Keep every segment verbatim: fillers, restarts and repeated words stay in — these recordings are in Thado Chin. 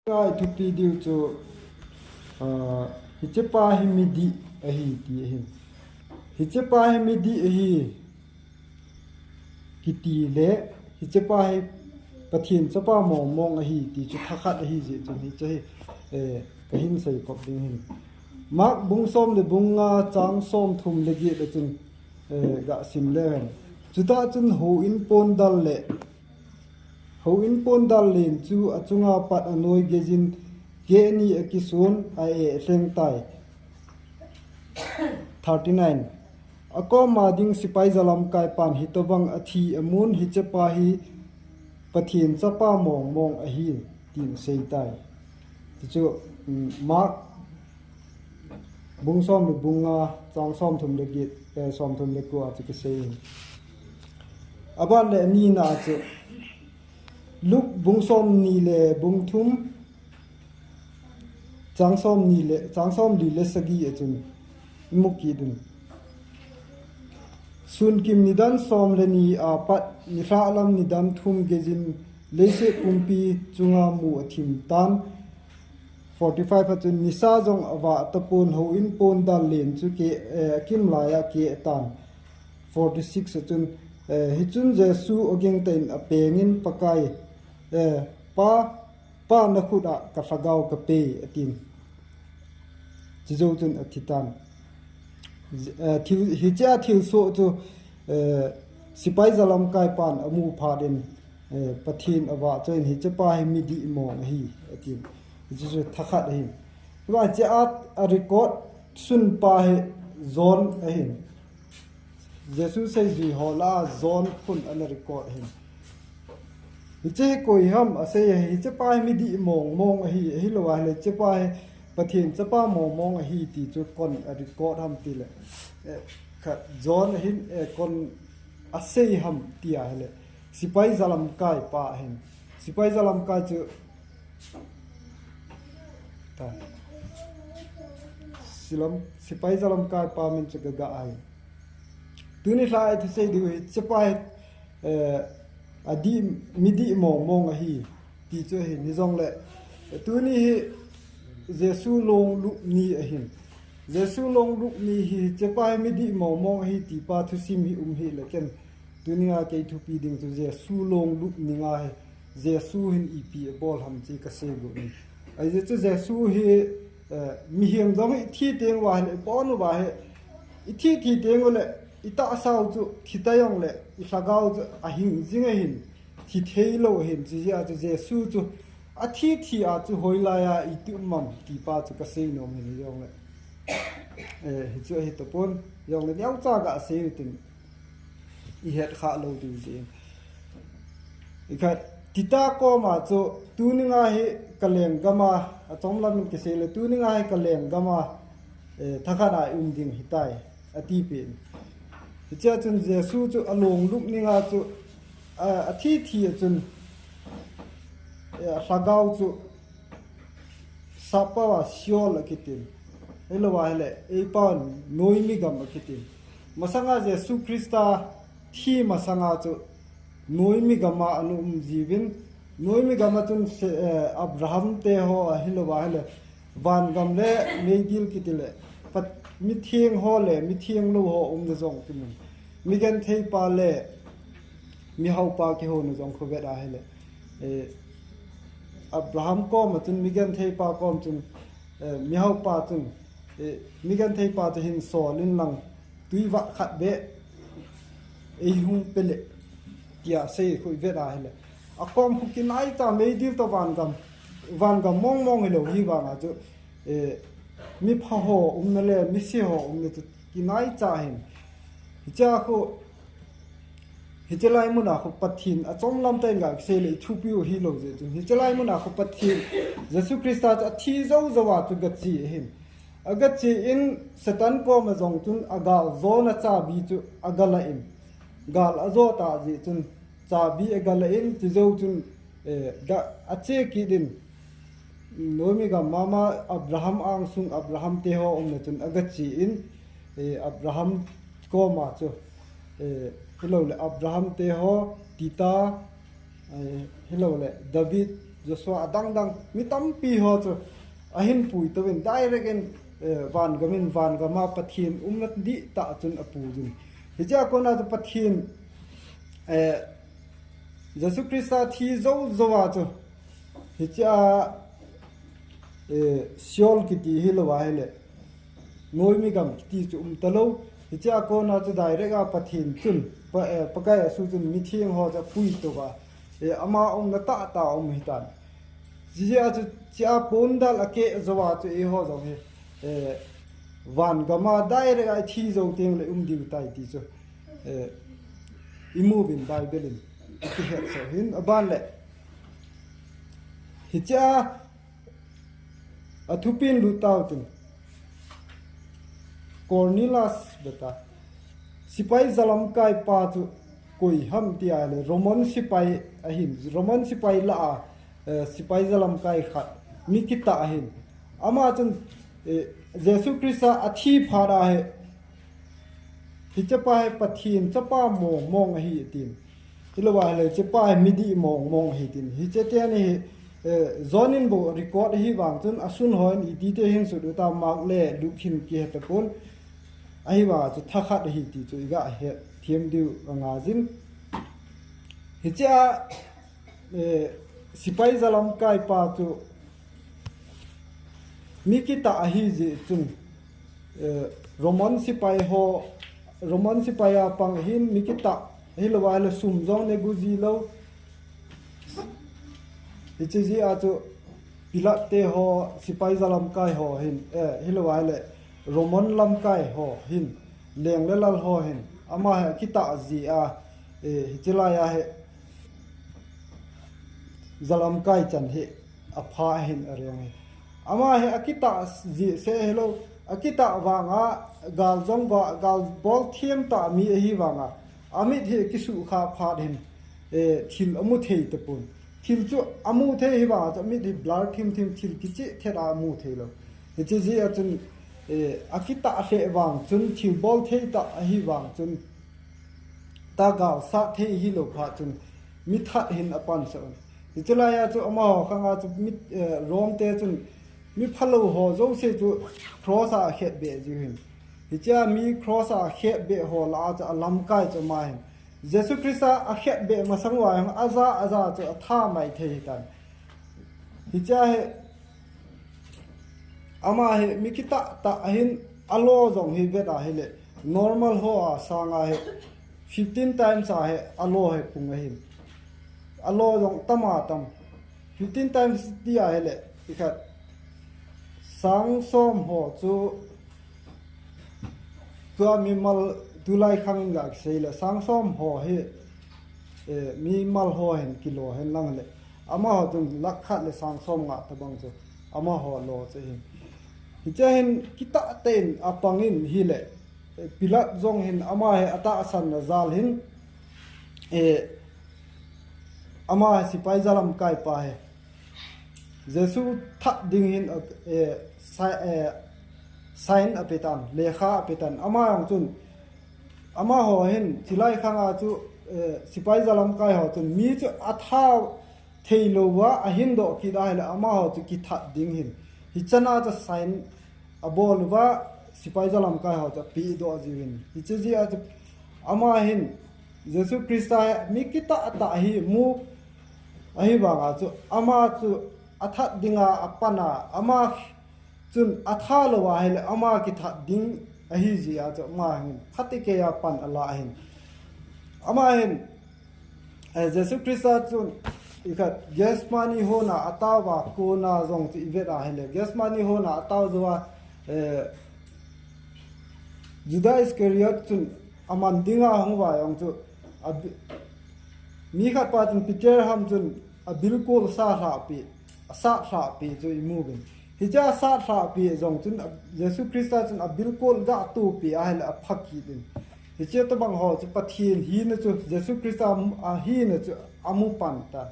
Ngai thupi diu chu, ah, hichepa hi midih ahi ti ahi. Hichepa hi midih ahi kiti le, hichepa hi Pathen chapa mong mong ahi ti chu thakhat ahi jeh chun hiche hi, eh, kahin sei kop ding ahi. Mark bung som le bung nga chang som thum le get a chun, eh, gasim le hen. Chutah chun houin pondal le Houin pondal len chu achunga pat anoi geijin keh ni akisun a-eh lheng tai. Thirty-nine. Akoma ding sipai jalamkai pan hitobang athi amun hichepa hi Pathen chapa mong mong ahi tin asei tai. Tichu, um, Mark bung som le bung nga, chang som thum le get, eh, som thum le ko a chu kisei. Aban le anina chu Luke bung som ni le bung thum, chang som ni le, chang som li le sagi a chun imu kit un. Sunkim nidan som le ni apat, nilhah lam nidan thum geijin leiset pumpi chunga mu athim tan. Forty-five a chun nisa jong avah tapon houin pondal len chu keh, eh, akim laiya keh tan. Forty-six a chun, eh, hichun Jesu oging tah in apengin Pakai, eh, Pa, Pa nakhut a kalhagao kapei atin. Chujou chun athi tan. Eh, thil, hichea thilsoh chu, eh, sipai jalamkai pan amu phat in, eh, Pathen avahchoi in hichepa hi midih mong ahi atin. Hiche chu thakhat ahi. Hichea arecord sunpa hi John ahi. Jesu seijui ho lah a John khun ana record ahi. Hiche hi koi ham asei ahi, hichepa hi midih mong mong ahi, ahilou ahile hichepa hi Pathen chapa mong mong ahi ti chu koin arecord ham tile, eh, khat John hin, eh, koin asei ham ti ahile, sipai jalamkai pa hin, sipai jalamkai chu, ta, silam, sipai jalamkai pa min chu kaga ahi. Tuni lha a ithusei diu hichepa hi, eh, adih, midih mong mong ahi ti chu ahi, hijongle, tuni hi Jesu longlup ni ahin. Jesu longlup ni hi, hichepa hi midih mong mong ahi tipa thusim hi um hile ken, tunia kei thupi ding chu Jesu longlup ni nga hi Jesu hin ipi abol ham ti kasei got in. Ajeh chu Jesu hi, eh, mihem jong hi ithi teng uva ahile, ibon uva hi, ithi thi teng ule, itahsa u chu thi ta jongle, ilhagao chu ahing jing ahin, thi thei lou ahin, chujeh a chu Jesu chu athi thi a chu hoilai a iti um am tipa chu kasei nom ahin jongle. Eh, hichu ahi tapon, jongle neocha gasei u tin ihet kha lou diu jeh in. Ikhat, Tita koma chu, tuni nga hi kalenggam a, achom lam in kisei le, tuni nga hi kalenggam a, eh, thakhat a i um ding ahitai, ati pen. Hichea chun Jesu chu alonglup ni nga chu, a, athi thi a chun, eh, alhagao chu, Sappao a Sheol akitin. Ahilou ahile, eipao a noimi gam akitin. Masanga Jesu Christa thi masanga chu noimi gam a ana um jiuvin, noimi gam a chun se, eh, Abraham te ho ahilou ahile, vangam le meidil kiti le, Pat-, mitheng ho le mitheng lou ho umna jong kimun. Migenthei pa le mihaopa kihouna jong khu vet ahile, eh, Abraham kom a chun, migenthei pa kom chun, eh, mihaopa chun, eh, migenthei pa chu hin sol in lang, tui vah khat beh eihung pe le, tia sei khu i vet ahile, akom khu kinai cha, meidil toh vangam, vangam mong mong hilou hi vang a chu, eh, mipha ho umna le mise ho umna chu kinai cha ahin. Hichea khu, hiche lai mun a khu Pathen, achom lam tah in gasei le i thupi u hilou jeh chun, hiche lai mun a khu Pathen, Jesu Christa chu athi jou jou a chu gache ahin. Agache in Satan kom a jong chun agal jona chabi chu agalah in, gal ajo tah jeh chun chabi agalah in, chujou chun, eh, ga, ache kit in, noimi gam mama Abraham angsung, Abraham te ho umna chun agache in, eh, Abraham koma chu, eh, hilou le Abraham te ho, Tita, eh, hilou le David, Joshua adang dang, mi tampi ho chu ahin pui tou in direct in, eh, van gam in, van gam a Pathen umna dihtah chun apui in. Hichea kona chu Pathen, eh, Jesu Christa thi jou jou a chu, hichea, eh, Sheol kiti hilou a hile, noimi gam kiti chu um talou. Hichea kona chu direct a Pathen chun, Pa, eh, Pakai Jesu chun mitheng ho chu apui tou va, eh, ama umna tahtah a um ahitan. Hichea chu, hichea pondal akeh jou a chu eiho jong hi, eh, van gam a direct a ithi jou teng le um diu tai ti chu, eh, imu uvin Bible in akihet sah in. Aban le, hichea athupin lut tau tin. Cornelius beta. Sipai jalamkai pa chu koi ham ti a le, Roman sipai ahin, Roman sipai lah a, eh, sipai jalamkai khat, mi kitah ahin. Ama chun, eh, Jesu Christa athi phat a hi, hiche pa hi Pathen chapa mong mong ahi tin. Hilou a hile, hiche pa hi midih mong mong ahi tin. Hiche teni hi, eh, John in bou record ahi vang chun, asun hon iti te hin sut u ta, Mark le Luke hin kihe tapon. Ahi vang chu thakhat ahi ti chu iga hethem diu angaijin. Hichea, eh, sipai jalamkai pa chu mi kitah ahi jeh chun, eh, Roman sipai ho, Roman sipai a pang hin mi kitah, hilou a hile sum jong negu ji lou. Hiche jeh a chu Pilat te ho, sipai jalamkai ho hin, eh, hilou a hile Roman lamkai ho hin, leng le lal ho hin, ama hi akitah jeh a, eh, hiche lai a hi jalamkai chan hi apha ahin areng hi. Ama hi akitah jeh seh hilou, akitah vang a gal jong va, gal bol them tah mi ahi vang a, amit hi akisukha phat hin, eh, thil amu thei tapon. Thil chu amu thei ahi vang a chu amit hi blur thim thim, thil kicheh thet a amu thei lou. Hiche jeh a chun, eh, akitah lheh vang chun, thil bol thei tah ahi vang chun, ta gal sat thei hilou phat chun, mi that hin apan sah un. Hiche lai a chu amaho khang a chu mi, eh, Rome te chun mi phalou ho jouse chu cross a akhetbeh jiu hin. Hichea mi cross a akhetbeh ho lah a chu alamkai chu ama hin. Jesu Christa akhetbeh masang uva hin aja, aja chu atha mai thei hitan. Hichea hi, ama hi mi kitah tah ahin, alo jong hi vet a hile, normal ho a sang a hi, fifteen times a hi alo hi pung ahin. Alo jong tam a tam. Fifteen times ti a hile, ikhat, sang som ho chu, tua mimal, tulai khang in ga kisei le, sang som ho hi, eh, mimal ho hin kilo hen lang le, amaho chun lakh khat le sang som nga tabang chu, amaho lo chu hin. Hiche hin kitah tah in apang in hile, eh, Pilat jong hin ama hi atahsan na jal hin, eh, ama sipai jalamkai pa hi Jesu that ding hin, eh, sa-, eh, sign apetan, lekha apetan. Ama jong chun, amaho hin, chulai khang a chu, eh, sipai jalamkai ho chun, mi chu atha thei lou uva ahin doh kit a hile, amaho chu kithat ding hin. Hichan a chu sign abol uva, sipai jalamkai ho chu apeh doh jiu hin. Hiche jeh a chu, ama hin, Jesu Christa hi mi kitah tah hi mu, ahi vang a chu, ama chu athat ding a apan a, ama chun atha lou a hile, ama kithat ding ahi jeh a chu, ama hin phatecha a pan ala hin. Ama hin, eh, Jesu Christa chun, ikhat, Gethsemane hon a atao va kona jong chu ivet a hile, Gethsemane hon a atao jou a, eh, Judas Iscariot chun aman ding a hung uva jong chu, abi-, mi khat pa chun Peter ham chun abilkol sa lhah pi, asat lhah pi chu imu uvin. Hiche asat lhah pi jong chun a, Jesu Christa chun abilkol ga tu pi a hile apha kit in. Hiche tabang ho chu Pathen hina chu, Jesu Christa a hina chu amu pan ta.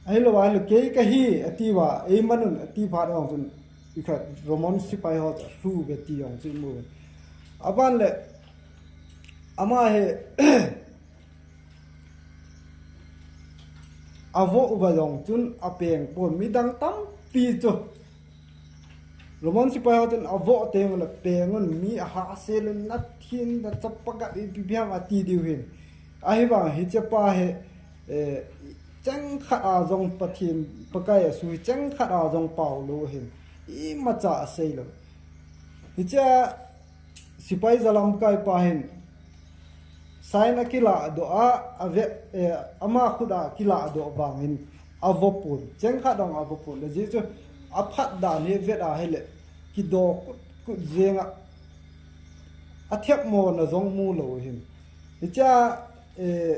Ahilou a hile kei kahi ati uva, eiman un ati phat jong chun, ikhat Roman sipai ho chu alhu uve ti jong chu imu uve. Aban le, ama hi, avoh uva jong chun apeng pon, midang tampi chu Roman sepai ho chun avoh teng le peng un, mi ahahsel un, nathin nachapa ga ipi ipi ham ati diu hin. Ahivang hiche pa hi, eh, cheng khat a jong Pathen Pakai asu hi cheng khat a jong pao lou hin, imacha asei lou. Hiche a sepai jalamkai pa hin sign akilah doh a, ave, eh, ama khut a kilah doh vang hin avoh pon, cheng khat dong avoh pon. Ajeh chu aphat dan hi vet a hile, kidoh kut kut jeng a, athep mona jong mu lou hin. Hiche a, eh,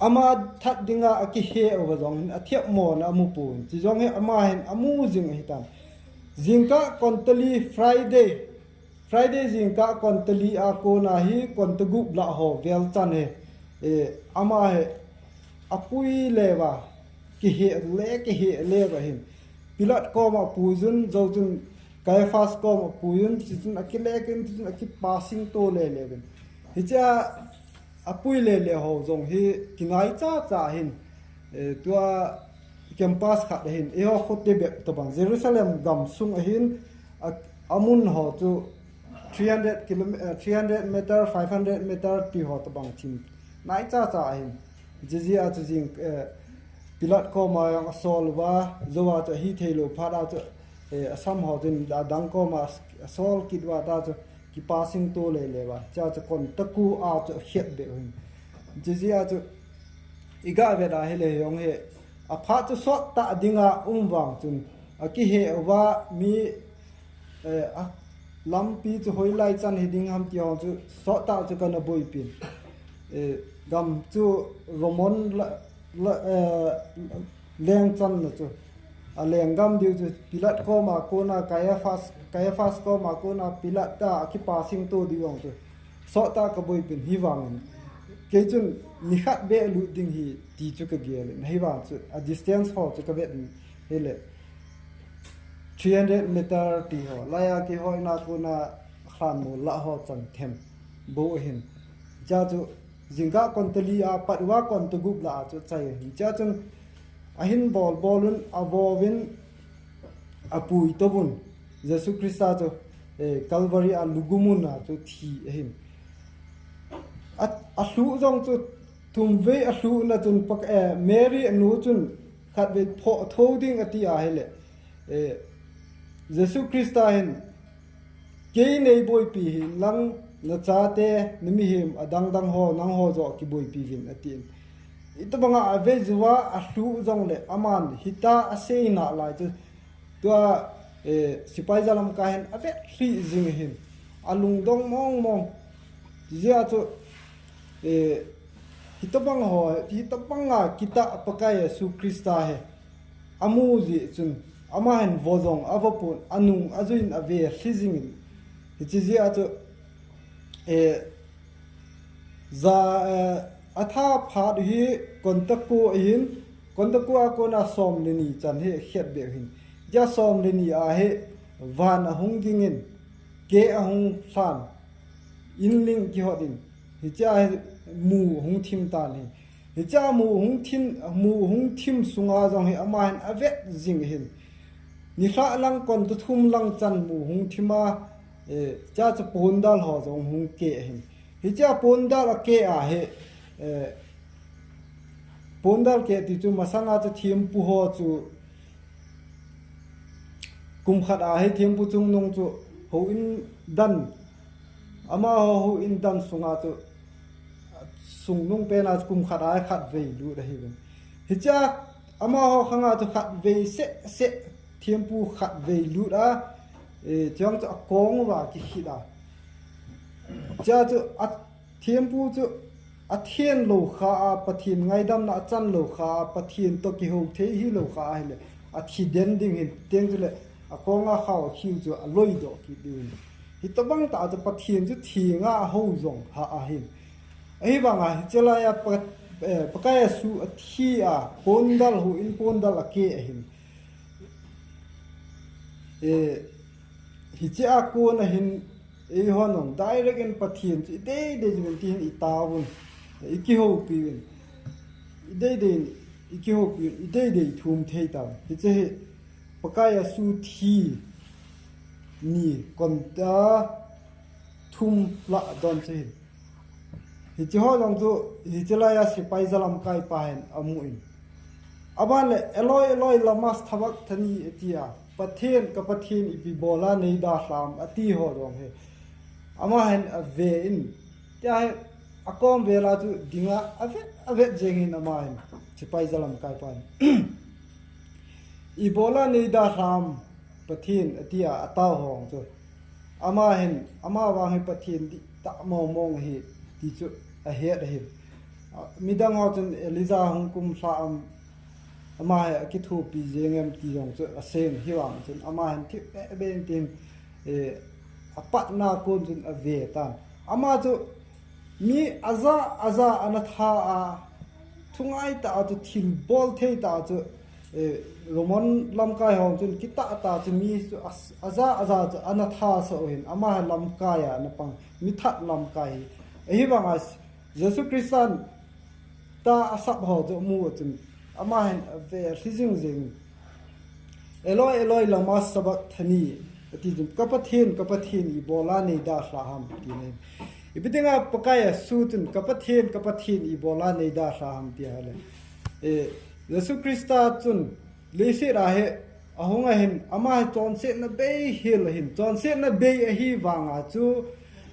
ama that dinga akihe uva jong hin athep mona amu pon. Chi jong hi ama hin amu jing ahitan. Jingkah konta li Friday, Friday jingkah konta li a kona hi konta gup lah ho vel chan hi, eh, ama hi apui le uva, kihe le, kihe le uva hin Pilat koma pui un, jou chun Caiaphas koma pui un, chi chun akile kit un, chi chun akipasing to le le uvin. Hiche a apui le le ho jong hi kingai cha cha hin, eh, tua campus khat ahin, eiho khote bep tobang, Jerusalem gamsung ahin, a, amun ho chu three hundred kilom-, eh, three hundred meter, five hundred meter ti ho tobang thim nai cha cha ahin. Jiji a chu jing, eh, Pilat koma jong asol uva, jou a chu ahi thei lou phat a chu, eh, asam ho chun adang koma as-, asol kit uva ta chu kipasing to le le uva. Cha chu konta ko a chu akhet be hin. Jiji a chu iga vet a hile jong hi aphat chu sot tah dinga um vang chun akihe uva mi, eh, a, lampi chu hoilai chan hiding ham ti ho chu sot tah chu kana boipi in. Eh, gam chu Roman la, la, eh, leng channa chu. Alenggam diu chu Pilat koma kona Caiaphas, Caiaphas koma kona Pilat a akipasing to diu jong chu sot tah kaboipi in, hivangin kei chun nikhat beh lut ding hi ti chu kagel in, hivang chu a distance ho chu kavet in, hile three hundred meter ti ho, laiya kihoina kona khanmol lah ho chan them bou ahin. Cha chu jingkah konta li a pat uva konta gup lah a chu achai ahin. Cha chun ahin bol bol un, avoh uvin, apui to uvin. Jesu Christa chu, eh, Calvary a lugu mun a chu thi ahin. A, alhuh jong chu thum vei alhuhna chun Pak-, eh, Mary anu chun khat vei phoh tho ding ati a hile, eh, Jesu Christa hin, kei nei boipi hih in lang, nachate, namihem adang dang ho, nangho joh kiboipi uvin, atin. Hitobanga avei jou a alhuh jongle, aman hitia asei nalai chu, tua, eh, sepai jalamkai hin avet lhih jing ahin, alungdong mong mong. Hijeh a chu, eh, hitobang ho, hitobanga kitah Pakai Jesu Christa hi amu jeh chun, ama hin vo jong avo pon, anung ajuiyin ave lhi jingin. Hiche jeh a chu, eh, ja, eh, atha phat hi konta ko ahin, konta ko a kona som le ni chan hi akhet be ahin. Hijeh a som le ni a hi van ahung gingin, ke ahung lhan, in ling kihot in, hichea hi mu ahung thim tan ahi. Hichea mu ahung thim, mu ahung thim sunga jong hi ama hin avet jing ahin. Nilhah lang konta thum lang chan mu ahung thim a, eh, hichea chu pondal ho jong hung ke ahin. Hichea pondal ake a hi, eh, pondal ke ti chu masanga chu thempu ho chu kum khat a hi thempu chungnung chu houin dan, amaho houin dan sunga chu sungnung pen a chu kum khat a hi khatvei lut ahi uvin. Hichea amaho khanga chu khatvei seh seh, thempu khatvei lut a, eh, chuang chu akong uva kikhit a. Hichea chu a thempu chu athen lou kha a, Pathen ngaidamna achan lou kha a, Pathen toh kihou thei hilou kha ahile, athi den ding ahin, teng chule akonga khao akhiu chu aloidoh kit ding ahin. Hitobang tah chu Pathen chu thenga ahou jong kha ahin. Ahivanga hiche laiya Pa-, eh, Pakai Jesu athi a, pondal houin pondal ake ahin. Eh, hichea kona hin eihon jong direct in Pathen chu idei dei jingin tihin itaovun, ikihoupiuvin. ideidei in ikihoupi, ideidei thum thei ta. Hiche hi Pakai Jesu thi ni konta thum lah don chu hin. Hiche ho jong chu, hiche laiya sepai jalamkai pa hin amu in. Aban le, "Eloi, Eloi, lama sabachthani," atia, "Pathen, ka Pathen, ipi bola nei dalhah ham," ati ho jong hi. Ama hin ave in, tia hi akom vela chu dinga avet, avet jeng in ama hin, sepai jalamkai pa hin. "Ibola nei dalhah ham, Pathen," atia, atao ho chu. Ama hin, ama vang hi Pathen dihtah mong mong ahi, ti chu ahet ahi. A, midang ho chun Elijah hung kumlha am, ama hi akithopi jeng em ti jong chu asem, hivang chun ama hin thip be be in tin, eh, apatna kon chun ave tan. Ama chu mi aja, aja ana tha a, thungai tah a chu thilbol thei tah a chu, eh, Roman lamkai ho chun kitah tah chu mi chu as-, aja, aja chu ana tha sah u hin, ama hi lamkai a ana pang, mithat lamkai hi. Ahivanga Jesu Christan ta asap ho chu amu chun, ama hin ave lhi jing jing. "Eloi, Eloi, lama sabachthani," ati chun, "Ka Pathen, ka Pathen, ibola nei dalhah ham," ati nei. Ipi dinga Pakai Jesu chun, "Ka Pathen, ka Pathen, ibola nei dalhah ham," ti ahile. Eh, Jesu Christa chun leiset a hi ahung ahin, ama hi chonsetna bei hel ahin, chonsetna bei ahivanga chu,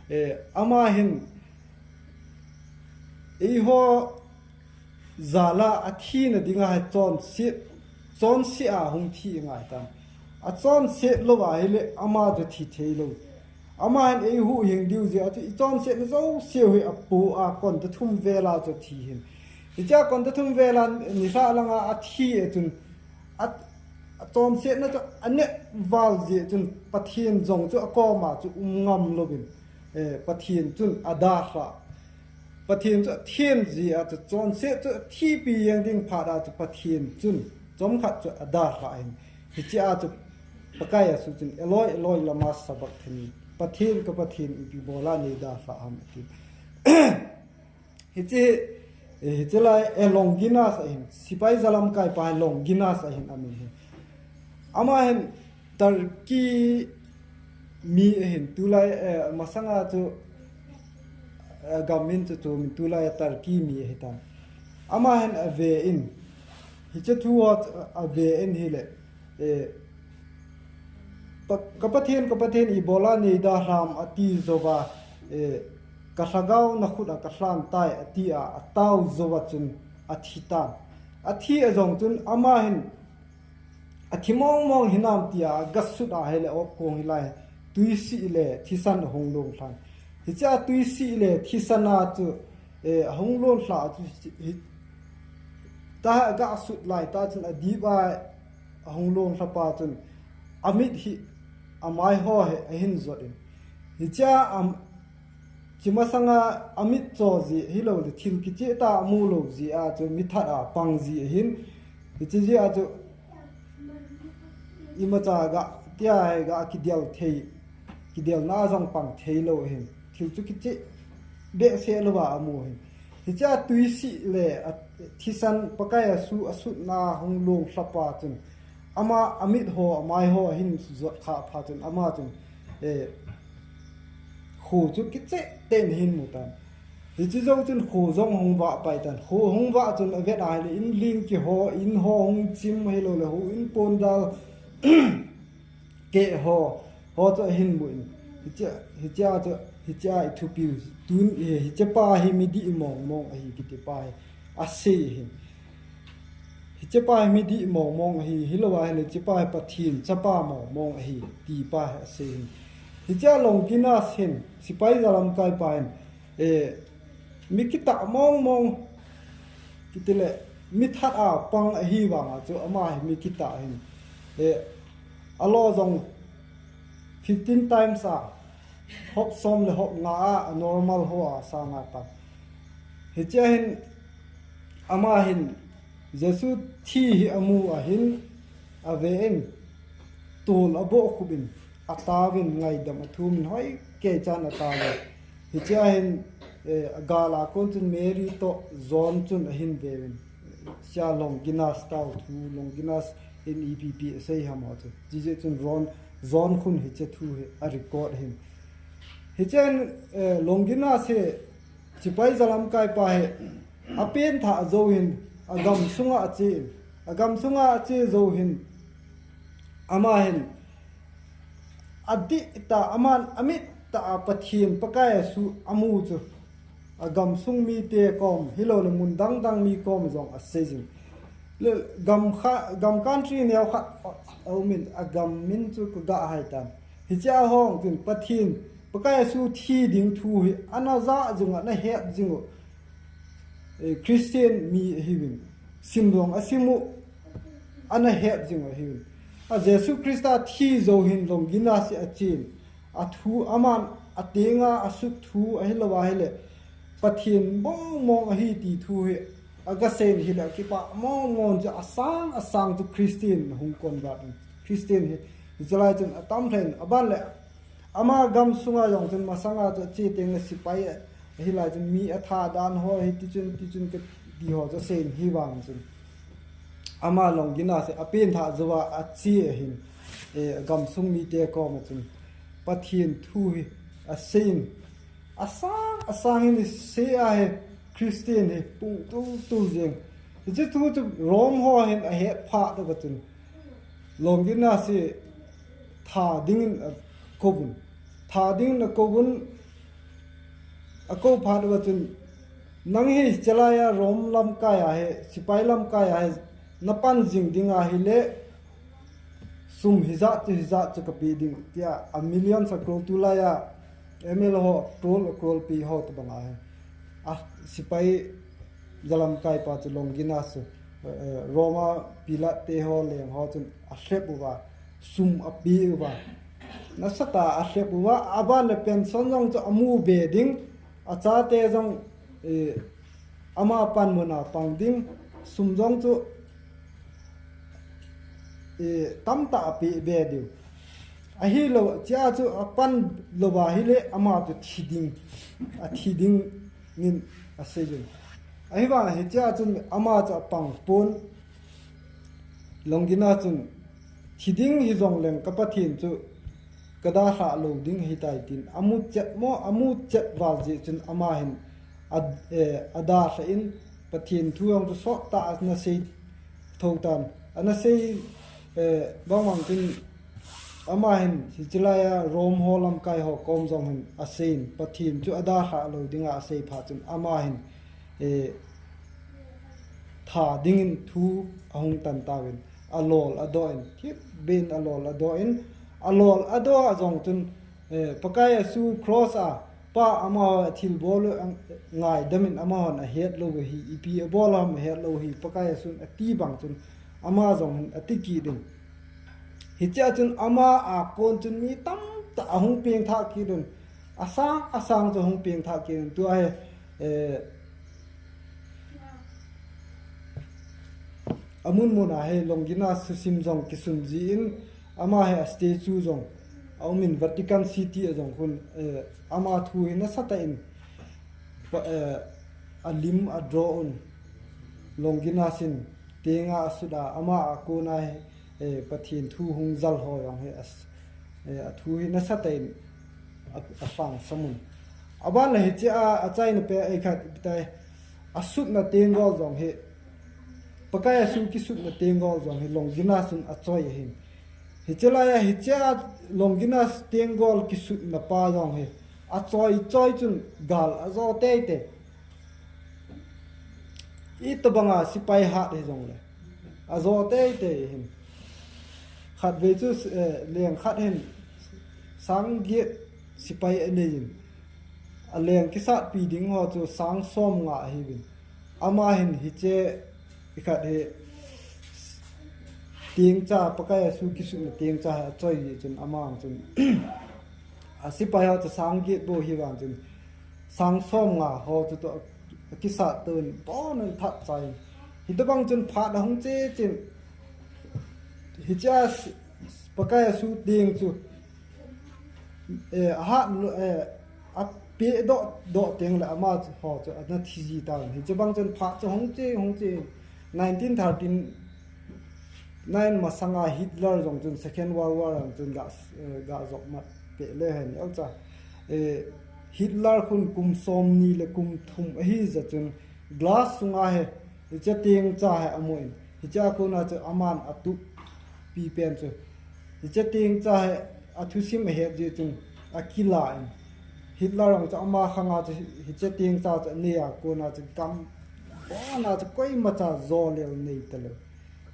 eh, ama hin eiho jal a athina dinga hi chonset, chonse a hung thi angai tan. Achonset lou ahile ama chu thi thei lou. Ama hin eihuhhing diu jeh a chu ichonsetna jouse u hi apu a, konta thum vela chu athi hin. Hichea konta thum vela nilhah langa athi a chun, a, achonsetna chu aneh val jeh chun Pathen jong chu akoma chu um ngam louvin, eh, Pathen chun adalhah. Pathen chu athen jeh a chu chonset chu athipi jeng ding phat a chu Pathen chun chomkhat chu adalhah in. Hichea chu Pakai Jesu chun, "Eloi, Eloi, lama sabachthani," "Pathen, ka Pathen, ipi bola nei dalhah ham," ati. Hiche, eh, hiche lai, eh, Longinas ahin, sepai jalamkai pa Longinas ahin amin hi. Ama hin Turkey mi ahin, tulai, eh, masanga chu, eh, gam min chu chu min tulai Turkey mi ahitan. Ama hin ave in, hiche thu ho ave in hile, eh, Pa-, "Ka Pathen, ka Pathen, ibola nei dalhah ham," ati jouva, eh, "Ka lhagao na khut a ka lhan tai," ati a, atao jouva chun athi tan. Athi a jong chun ama hin athi mong mong hinam tia agasut ahile, o kong hilai, tuisih le thisan ahung long lhan. Hichea tuisih le thisan a chu, eh, ahung long lha chu hi, ta agasut lai tah chun adip a ahung long lha pa chun amit hi amai ho hi ahin jot in. Hichea am, chi masanga amit cho jeh hilou le thil kicheh tah amu lou jeh a chu mithat a pang jeh ahin. Hiche jeh a chu imacha ga tia hi ga kidel thei, kidelna jong pang thei lou ahin. Thil chu kicheh behseh louva amu ahin. Hichea tuisih le a, thisan Pakai Jesu asutna hung long lha pa chun ama amit ho, amai ho ahin jot kha phat chun ama chun, eh, kho chu kicheh tah in ahin mu tan. Hiche jou chun kho jong hung vah pai tan. Kho hung vah chun avet ahile in ling kiho, in ho hung chim hilou le houin pondal keh ho, ho chu ahin mu in. Hichea, hichea chu, hichea i thupiu, tun, eh, hiche pa hi midih mong mong ahi kiti pa hi asei ahin. Hiche pa hi midih mong mong ahi, hilou ahile hiche pa hi Pathen chapa mong mong ahi, ti pa hi asei ahin. Hichea Longinas hin, sepai jalamkai pa hin, eh, mi kitah mong mong, kiti le, mithat a pang ahivanga chu ama hi mi kitah ahin. Eh, alo jong fifteen times a, hop som le hop nga a, anormal ho a sanga ta. Hichea hin, ama hin, Jesu thi hi amu ahin, ave in, tol abohkhup in, ataovin, ngaidam athumin, hoi kei chan atao e. Hichea hin, eh, agal a kon chun Mary toh John chun ahin ve uvin. Sia Longinus tao thu, Longinus in ipi ipi asei ham ho chu. Hijeh chun John, John khun hiche thu hi a record hin. Hichen, eh, Longinus hi, Sipai jalamkai pa hi, apen thah jou hin, agam sunga ache in, agam sunga ache jou hin, ama hin, adih tah, aman amit tah a Pathen Pakai Jesu amu chu, agam sung mite kom, hilou le mun dang dang mi kom jong asei jing. Le gam kha, gam country neo khat a, a um in, agam min chu kaga hai tan. Hiche a hung chun Pathen, Pakai Jesu thi ding thu hi ana ja jing u, ana het jing u, eh, Christian mi ahiuvin. Sim jong asim u, ana het jing u ahiuvin. A Jesu Christa thi jou hin Longinus hi achen. Athu aman atenga asut thu ahilou ahile, Pathen mong mong ahi ti thu hi aga seiyin, hile kipah mong mong chu asang asang chu Christian hung convert in. Christian hi, hichelai chun atam lheh in, aban le ama gam sunga jong chun masanga chu ache teng le sipai a, hilai chun mi atha dan ho hi, tichun, tichun kati ho chu aseiyin, hivang chun ama Longinus hi apen thah jou a ache ahin, eh, gam sung mite koma chun Pathen thu hi aseiyin, asang, asang in asei a hi Christian hi pung tul tul jeng. Hiche thu chu Rome ho hin ahet phat uva chun, Longinus hi tha dingin akouvun. Tha dingin akouvun, akou phat uva chun, nang hi hichelai a Rome lamkai a hi, sipai lamkai a hi, napan jing ding ahile, sum hijat chu, hijat chu kapeh ding, tia a million sa crore, tulai a M L A ho crore, crore pe ho tobang ahi. A sipai jalamkai pa chu Longinus chu, eh, Rome a Pilate te ho leng ho chun alhep uva, sum ape uva. Nasatah a alhep uva, aban le pension jong chu amu be ding, achate jong, eh, ama panmun a pang ding, sum jong chu, eh, tamtah ape be diu. Ahilou, hichea chu apan lou va ahile ama chu thi ding, athi ding in asei jin. Ahivang hichea chun ama chu apang pon, Longinus chun, thi ding hijong leng ka Pathen chu kadalhah lou ding ahitai tin, amu chet mo, amu chet val jeh chun ama hin a, eh, adalhah in, Pathen thu jong chu sottah a ana sei thou tan. Ana sei, eh, bang bang tin, ama hin, hichelai a Rome ho lamkai ho kom jong hin asei in, Pathen chu adalhah lou dinga asei phat chun ama hin, eh, tha dingin thu ahung tan tauvin, alol adoh in, thipbeh in alol adoh in, alol adoh a jong chun, eh, Pakai Jesu cross a, Pa amaho athilbol u angaidam in amahon ahet lou u ahi, ipi abol ham ahet lou u ahi, Pakai Jesun ati bang chun ama jong hin ati kit in. Hichea chun ama a kon chun mi tamtah ahung pengthah kit un, asang asang chu ahung pengthah kit un, tua hi, eh, amun mun a hi Longinus thusim jong kisun jin, ama hi a statue jong aum in, Vatican City a jong khun, eh, ama thu hi nasatah in, pa, eh, alim adraw un, Longinus in tenga asut a, ama a kona hi, eh, Pathen thu hung jal ho jong hi as, eh, athu hi nasatah in a, alhangsam un. Aban le hichea, achaina pen a ikhat ipi tai, asutna tenggol jong hi, Pakai Jesu kisutna tenggol jong hi Longinus in achoi ahin. Hichelai a, hichea Longinus tenggol kisutna pa jong hi achoi choi chun gal ajo teitei. Itobanga sipai hat hijongle ajo teitei hin. Khatvei chu, eh, leng khat hin sang get sipai anei in, aleng kisatpi ding ho chu sang som nga ahiuvin. Ama hin hiche ikhat hi tengcha, Pakai Jesu kisutna tengcha hi achoi jeh chun ama chun, asipai ho chu sang get bou ahi vang chun, sang som nga ho chu toh akisat toh in, bon in phat chai in. Hitobang chun phat ahung che chen. Hichea Pakai Jesu teng chu, eh, ahat lo, eh, apeh doh, doh teng le ama chu, ho chu ana thi ji tauvin. Hichebang chun phat chu hung che, hung che. Nineteen thirty-nine masanga Hitler jong chun Second World War jong chun ga, eh, ga jop mat peh le hen el cha. Eh, Hitler khun kum som ni le kum thum ahi jeh chun glass sunga hi, hiche tengcha hi amun. Hiche a kona chu aman atup pi pen chu. Hiche tengcha hi athusim ahet jeh chun akilah in. Hitler jong chu ama khanga chu hiche tengcha chu anei a kona chu gam bana chu koimacha jo lel nei talou.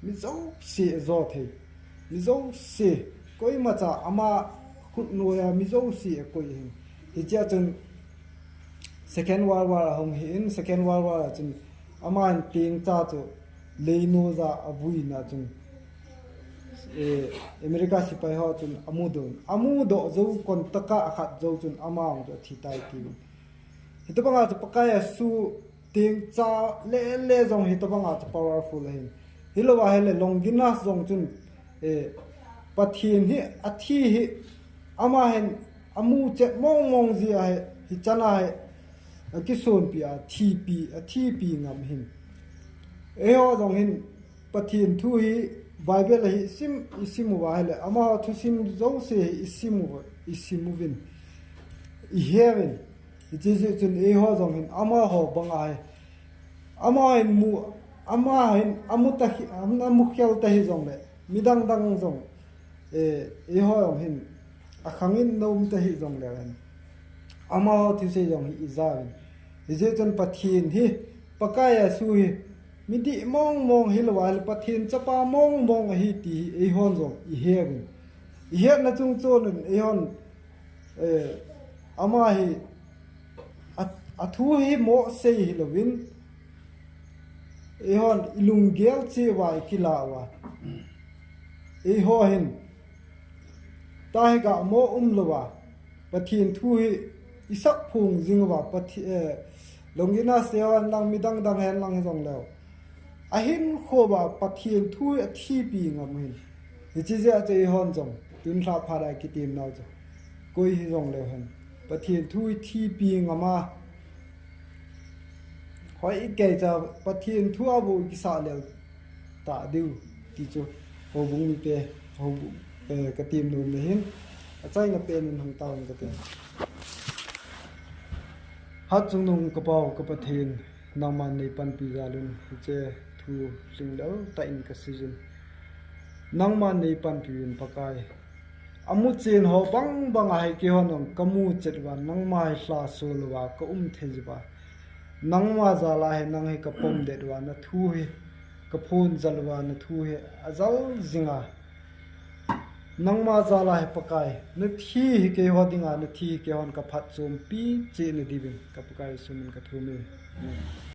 Mi jouse ajo thei. Mi jouse. Koimacha ama khut noiya mi jouse akoi hin. Hiche a chun Second World War ahung hi in, Second World War a chun aman tengcha chu leinoija avuina chun, eh, America sepai ho chun amudoh. Amudoh jou kon taka akhat jou chun ama jong chu athi tai tiuvin. Hitobanga chu Pakai Jesu tengcha le le jong hitobanga chu powerful ahin. Hilouva hile Longinus jong chun, eh, Pathen hi athi hi ama hin amu chet mong mong jeh ahi, hichan ahi, akisonpi a thipi, athipi ngam hin. Eiho jong hin Pathen thu hi Bible a hi isim, isim uva hile, amaho thusim jouse hi isim uva, isim uvin, ihe uvin. Hiche jeh chun eiho jong hin amaho banga hi, ama hin mu, ama hin amu ta hi, am, amu khel ta hijongle, midang dang jong, eh, eiho jong hin akhang in aum ta hijongle hen, amaho thusei jong hi ija uvin. Hijeh chun Pathen hi, Pakai Jesu hi, midih mong mong hilouva hile Pathen chapa mong mong ahi ti hi eihon jong ihe uvin. Ihetna chung chon un eihon, eh, ama hi, a, athu hi mo sei hilouvin, eihon ilunggel cheh uva ikilah uva, eiho hin tahi ga mo umlouva, Pathen thu hi isap phong jing uva, Pathe-, eh, Longinus te hen lang, midang dang hen lang hijongleu, ahinkho uva Pathen thu hi athipi ngam hin. Hiche jeh a chu eihon jong tun lha phat a kitem nau chu, koi hijongleu hen, Pathen thu hi thipi ngam a, hoi ikei cha Pathen thu a bou ikisah lel ta diu ti chu houbung mite, houbung, eh, katem nom na hin, achaina pen in hung tauvin kate. Hatchungnung ka Pau ka Pathen, nangman neipanpi jal un, hiche thu lhinglel tah in kaseijin, nangman neipanpi uvin Pakai. Amuchen ho bang bang ahi, keihon jong kamu chet uva, nangma hi lhasol uva kaum thei uva, nangma jal a hi nang hi kapom det uva, nathu hi kaphongjal uva, nathu hi ajal jinga, nangma jal a hi Pakai, nathi hi keiho dinga, nathi hi keihon kaphatchompi cheh na diuvin, ka Pakai Jesu min kathum e. Amen.